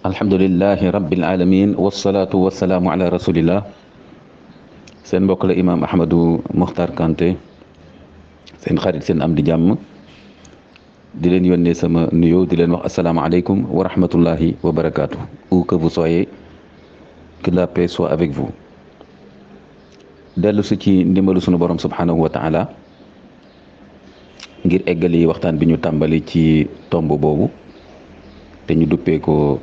alhamdulillahi rabbil alamin wasalaatu wasalaamu ala rasulillah seen mbokk la imaam Ahmadou Mokhtar Kanté seen xarit seen am di jàmm di leen yónnee sama nuyoo di leen wax asalaamaaleykum wa rahmatullahi wa barakaatu. Où que vous soyez, que la paix soit avec vous. dellu si ci ndimbalu sunu borom subhanahu wa taala ngir eggali waxtaan bi ñu tàmbali ci tomb boobu te ñu duppee ko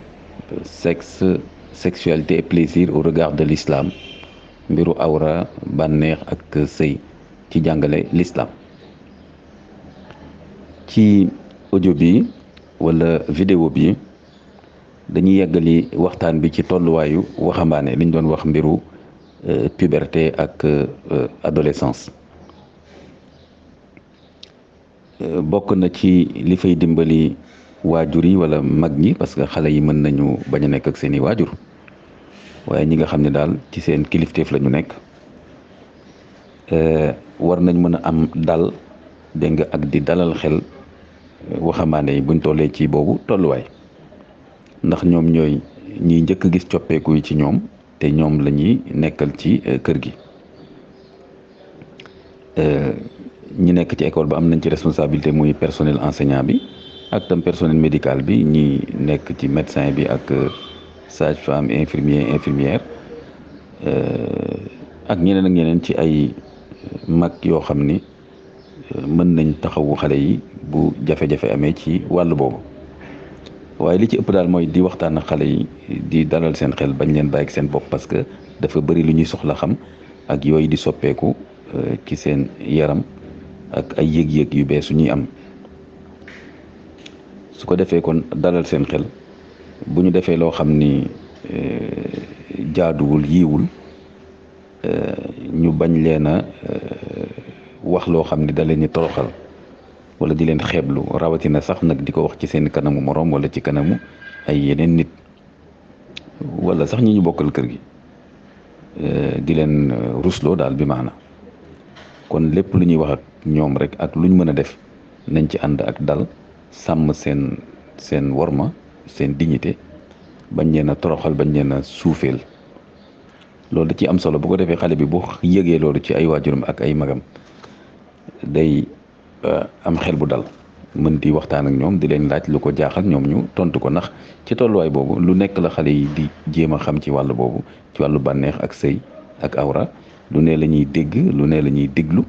sexe, sexualité et plaisir au regard de l'islam, mbiru awra bànneex ak sëy ci jàngale l'islam. ci audio bi wala vidéo bi dañuy yeggali waxtaan bi ci tolluwaayu waxambaane liñ doon wax mbiru puberté ak adolescence. bokk na ci li fay dimbali waajur yi wala mag ñi, parce que xale yi mën nañu bañ a nekk ak seeni waajur waaye ñi nga xam ne daal ci seen kilifteef la ñu nekk war nañ mën a am dal dégg nga ak di dalal xel waxambaane yi buñ tollee ci boobu tolluwaay, ndax ñoom ñooy ñiy njëkk gis coppeeku yi ci ñoom te ñoom la ñuy nekkal ci kër gi. ñi nekk ci école ba am nañ ci responsabilité muy personnel enseignant bi ak tam personnel médical bi, ñi nekk ci médecin bi ak sage-femme, infirmière ak ñeneen ci ay mag yoo xam ni mën nañ taxawu xale yi bu jafe-jafe amee ci wàll boobu. waaye li ci ëpp daal mooy di waxtaan ak xale yi, di dalal seen xel, bañ leen bàyyi ak seen bopp, parce que dafa bëri lu ñuy soxla xam ak yooyu di soppeeku ci seen yaram ak ay yëg-yëg yu bees yu ñuy am. su ko defee kon dalal seen xel, bu ñu defee loo xam ni jaaduwul yiiwul, ñu bañ leen a wax loo xam ni da leen di toroxal wala di leen xeeblu, rawatina sax nag di ko wax ci seen kanamu moroom wala ci kanamu ay yeneen nit wala sax ñi ñu bokkal kër gi, di leen rusloo daal bi maana. kon lépp lu ñuy wax ak ñoom rek ak lu ñu mën a def nañ ci ànd ak dal, sàmm seen worma, seen dignité, bañ leen a toroxal, bañ leen a suufeel. loolu da ci am solo. bu ko defee xale bi bu yëgee loolu ci ay waajuram ak ay magam day am xel bu dal, mën di waxtaan ak ñoom, di leen laaj lu ko jaaxal, ñoom ñu tontu ko, ndax ci tolluwaay boobu lu nekk la xale yi di jéem a xam ci wàll boobu, ci wàllu bànneex ak sëy ak awra. lu ne la ñuy dégg, lu ne la ñuy déglu,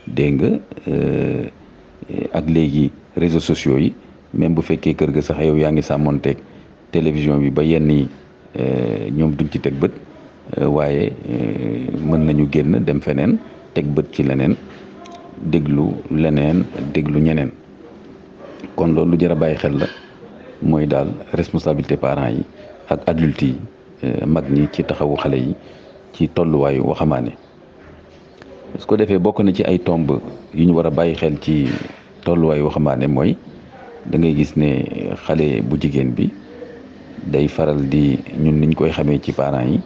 dégg nga ak léegi réseaux sociaux yi, même bu fekkee kër ga sax yow yaa ngi sàmmonteeg télévision bi ba yenn yi ñoom duñ ci teg bët, waaye mën nañu génn dem feneen teg bët ci leneen, déglu leneen, déglu ñeneen. kon loolu lu jar a bàyyi xel la, mooy daal responsabilité parents yi ak adultes yi, mag ñi, ci taxawu xale yi ci tolluwaayu waxambaane. su ko defee bokk na ci ay tomb yu ñu war a bàyyi xel ci tolluwaayu waxambaane mooy da ngay gis ne xale bu jigéen bi day faral di, ñun niñ koy xamee ci parents yi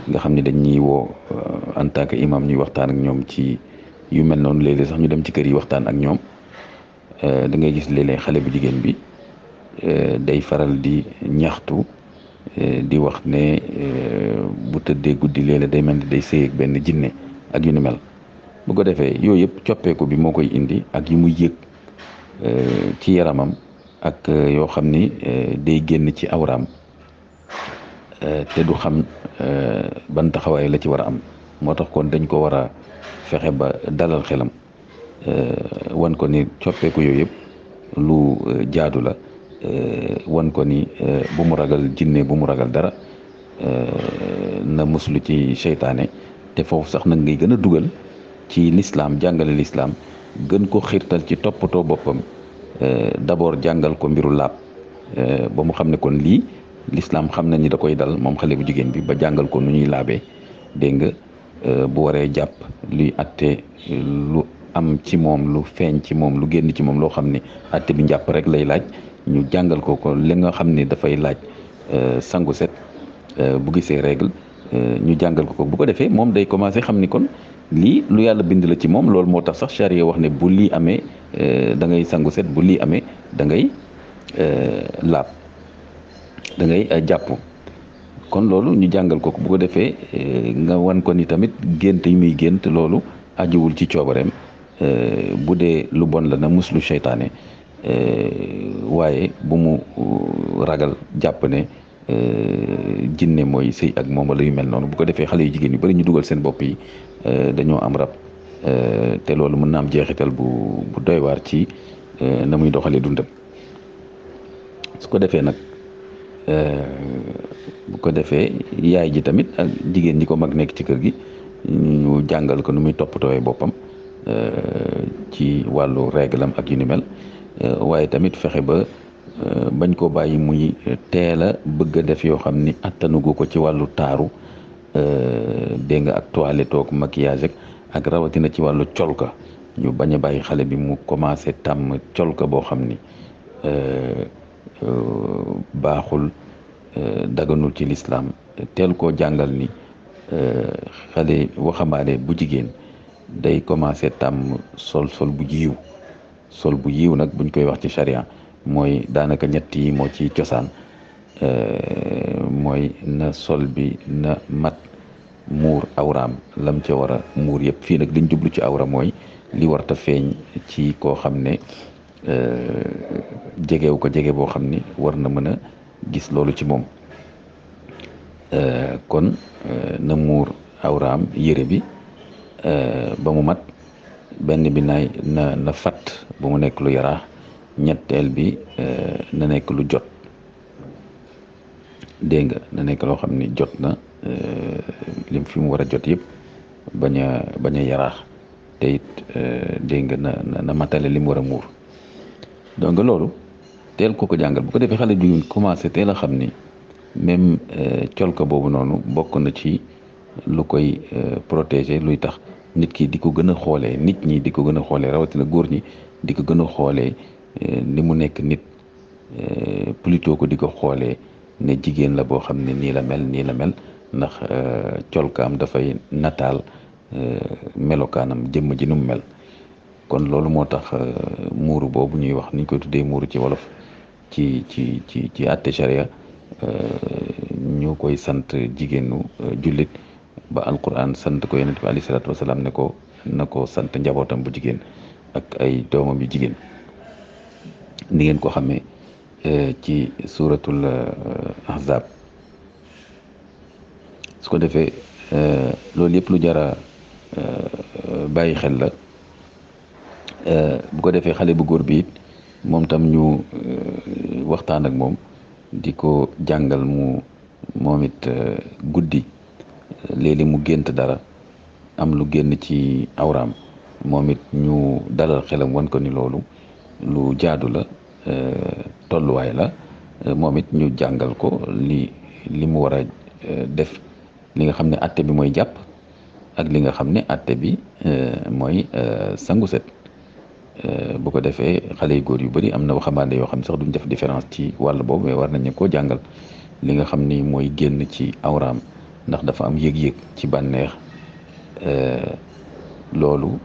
nga xam ne dañ ñuy woo en tant que imam, ñuy waxtaan ak ñoom ci yu mel noonu. léeg-léeg sax ñu dem ci kër yi waxtaan ak ñoom. da ngay gis léeg-léeg xale bu jigéen bi day faral di ñaxtu, di wax ne bu tëddee guddi léeg-léeg day mel ni day sëy ak benn jinne ak yu ni mel. bu ko defee yooyu yëpp coppeeku bi moo koy indi, ak yi muy yëg ci yaramam, ak yoo xam ni day génn ci awraam te du xam ban taxawaay la ci war a am. moo tax kon dañ ko war a fexe ba dalal xelam, wan ko ni coppeeku yooyu yëpp lu jaadu la, wan ko ni bu mu ragal jinne, bu mu ragal dara, na muslu ci seytaane. te foofu sax nag ngay gën a dugal ci l'islam, jàngale l'islam, gën ko xiirtal ci toppatoo boppam, d'abord jàngal ko mbiru laab, ba mu xam ne kon lii l'islam xam na ni da koy dal moom xale bu jigéen bi, ba jàngal ko nu ñuy laabee, dégg nga bu waree jàpp, luy atte lu am ci moom, lu feeñ ci moom, lu génn ci moom, loo xam ni atte bi njàpp rek lay laaj, ñu jàngal ko li nga xam ni dafay laaj sangu set, bu gisee règle ñu jàngal ko. bu ko defee moom day commencé xam ni kon lii lu yàlla bind la ci moom. loolu moo tax sax charia wax ne bu lii amee da ngay sangu set, bu lii amee da ngay laab. da ngay jàpp. kon loolu ñu jàngal ko bu ko defee nga wan ko ni tamit gént yi muy gént loolu ajuwul ci coobareem bu dee lu bon la na muslu seytaane waaye bu mu ragal jàpp ne jinne mooy sëy ak moom wala yu mel noonu bu ko defee xale yu jigéen yu bari ñu dugal seen bopp yi dañoo am rab te loolu mën na am jeexital bu doy waar ci na muy doxalee dundam su ko defee nag bu ko defee yaay ji tamit ak jigéen ñi ko mag nekk ci kër gi ñu jàngal ko nu muy toppatooy boppam ci wàllu réglam ak yu ni mel waaye tamit fexe ba bañ ko bàyyi muy teel a bëgg a def yoo xam ni attanugu ko ci wàllu taaru dégg nga ak toilette ak maquillage ak rawatina ci wàllu colka ñu bañ a bàyyi xale bi mu commencé tàmm colka boo xam ni baaxul daganul ci lislaam teel koo jàngal ni xale waxambaane bu jigéen day commencé tàmm sol bu yiw sol bu yiw nag buñ koy wax ci charia mooy daanaka ñett yi moo ci cosaan mooy na sol bi na mat muur awraam lam ca war a muur yëpp fii nag liñ jublu ci awra mooy li warta feeñ ci koo xam ne jegewu ko jege boo xam ni war na mën a gis loolu ci moom kon na muur awraam yére bi ba mu mat benn bi na fat ba mu nekk lu yaraax ñetteel bi na nekk lu jot dégg nga na nekk loo xam ni jot na lim fi mu war a jot yëpp bañ a yaraax te it dégg nga na matale li mu war a muur donc loolu teel ko jàngal bu ko defee xale bi commencé teel a xam ni même colka boobu noonu bokk na ci lu koy protéger luy tax nit ki di ko gën a xoolee nit ñi di ko gën a xoolee rawatina góor ñi di ko gën a xoolee ni mu nekk nit plutôt que di ko xoolee ne jigéen la boo xam ne nii la mel ndax colkaam dafay nataal melokaanam jëmm ji nu mu mel kon loolu moo tax muuru boobu ñuy wax niñ koy tuddee muuru ci wolof ci àtte charia ñu koy sant jigéenu jullit ba alquran sant ko yonent bi alayhi salaatu wasalaam ne ko na ko sant njabootam bu jigéen ak ay doomam yu jigéen ni ngeen ko xamee ci suratul ahzab su ko defee loolu yëpp lu jara bàyyi xel la bu ko defee xale bu góor bi it moom tam ñu waxtaan ak moom di ko jàngal moom it guddi léeg-léeg mu gént dara am lu génn ci awraam moom it ñu dalal xelam wan ko ni loolu lu jaadu la tolluwaay la moom it ñu jàngal ko li mu war a def li nga xam ne atte bi mooy jàpp ak li nga xam ne atte bi mooy sangu set bu ko defee xale yu góor yu bari am na waxambaane yoo xam ne sax duñ def différence ci wàll boobu mais war nañu koo jàngal li nga xam ni mooy génn ci awraam ndax dafa am yëg-yëg ci bànneex loolu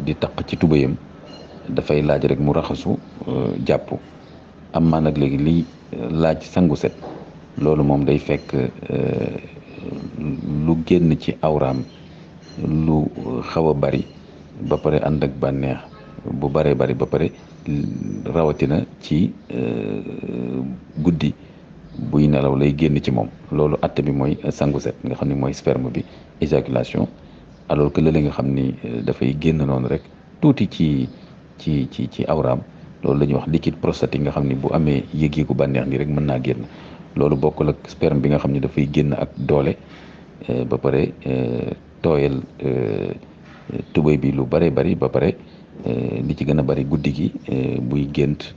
di taq ci tubayam dafay laaj rek mu raxasu jàpp am maa nag léegi liy laaj sangu set loolu moom day fekk lu génn ci awraam lu xaw a bari ba pare ànd ak bànneex bu baree bari ba pare rawatina ci guddi buy nelaw lay génn ci moom loolu atte bi mooy sangu set nga xam ni mooy sperme bi éjaculation alors que léeg nga xam ni dafay génn noonu rek tuuti ci awraam loolu la ñuy wax liquide prostatique nga xam ni bu amee yëg-yëgu bànneex ni rek mën naa génn loolu bokkul ak sperme bi nga xam ni dafay génn ak doole ba pare tooyal tubéy bi lu bare bari ba pare li ci gën a bari guddi gi buy gént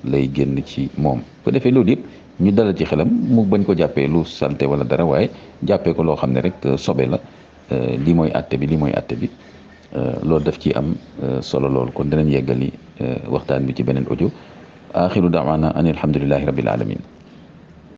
lay génn ci moom bu defee loolu yëpp ñu dalal ci xelam mu bañ ko jàppee lu salte wala dara waaye jàppee ko loo xam ne rek sobe la lii mooy atte bi loolu daf ci am solo lool kon dinañ yeggali waxtaan bi ci beneen audio axiru daawaana an alhamdulillahi rabbil alamin